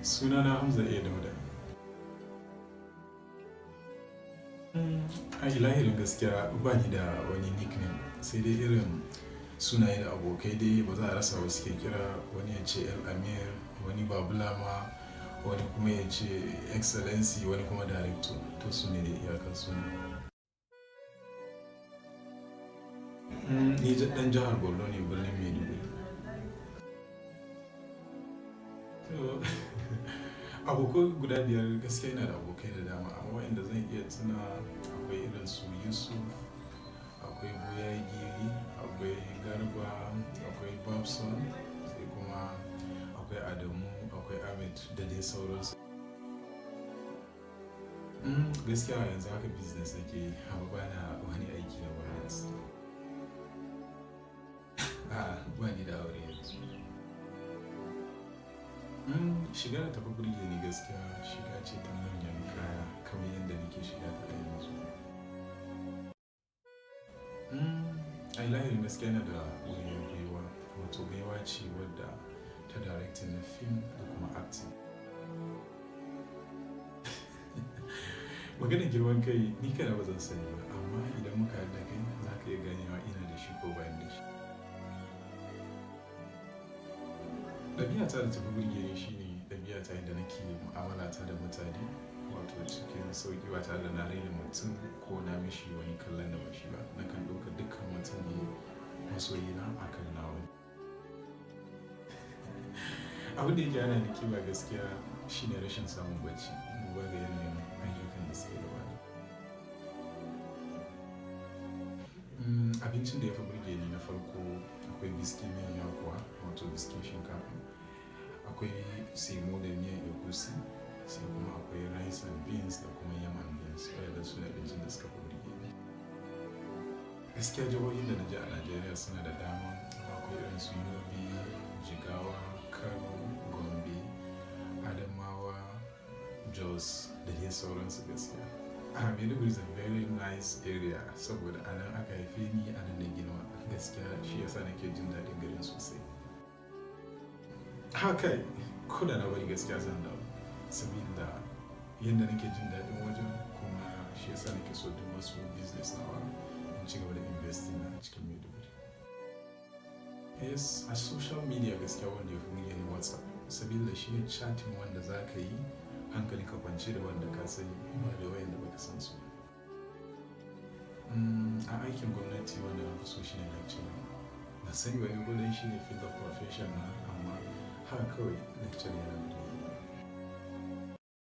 Sunana Hamza A. Dauda. A lahirin gaskiya ba ni da wani nickname, sai dai irin sunaye da abokai dai ba za a rasa ba suke kira. Wani ya ce El Amir, wani Babulama, wani kuma ya ce Excellency, wani kuma Director. To su ne dai iyakar suna. Ni ɗan jihar Borno ne, birnin Maiduguri. To abokai guda biyar, gaskiya ina da abokai da dama, amma waɗanda zan iya tuna akwai irin su Yusuf, akwai Buyagi, akwai Garba, akwai Babson, sai kuma akwai Adamu, akwai Ahmed da dai sauransu. Gaskiya yanzu haka business nake yi, amma bana wani aiki na gwamnati. A'a, ba ni da aure yanzu. Shiga da tafi burge ni gaskiya shiga ce ta manyan kaya kamar yadda nake shiga ta a yanzu. A lahirin gaskiya ina da wani baiwa, wato baiwa ce wadda ta directing na fim da kuma acting. Maganar girman kai ni kaina ba zan sani ba, amma idan muka haɗu da kai za ka iya ganewa ina da shi ko bani da shi. Ɗabi'ata da tafi burge ni shine ɗabi'ata yadda nake mu'amala ta da mutane, wato cikin sauƙi ba tare da na raina mutum ko na mishi wani kallon da ba shi ba. Nakan ɗauka dukkan mutum ne masoyina akan nawa. Abin da yake hana ni ƙiba gaskiya shine rashin samun bacci, duba ga yanayin ayyukan da suke gabana. Abincin da ya fi burge ni na farko akwai biski miyan yakuwa, wato biskin shinkafa. Akwai semo da miyan egusi, sai kuma akwai rice and beans da kuma yam and beans. Waɗannan su ne abincin da suka fi burge ni. Gaskiya jihohin da na je a Najeriya suna da dama. Akwai irin su Yobe, Jigawa, Kano, Gombe, Adamawa, Jos da dai sauransu gaskiya. Ah, Maiduguri is a very nice area saboda a nan aka haife ni, a nan na girma. Gaskiya shi ya sa nake jin daɗin garin sosai. Haka ko da na bari gaskiya zan dawo saboda yadda nake jin daɗin wajen, kuma shi ya sa nake so duk wasu business nawa in ci gaba da investing a cikin Maiduguri. Yes, a social media gaskiya wanda ya fi burge ni WhatsApp, saboda shine chatting wanda za ka yi hankali ka kwance da wanda ka sani ba da wayanda ba ka san su. A aikin gwamnati wanda na fi so shine lecturer. Na sani wani gurin shine field of profession na, amma haka kawai lecturer yana burge ni.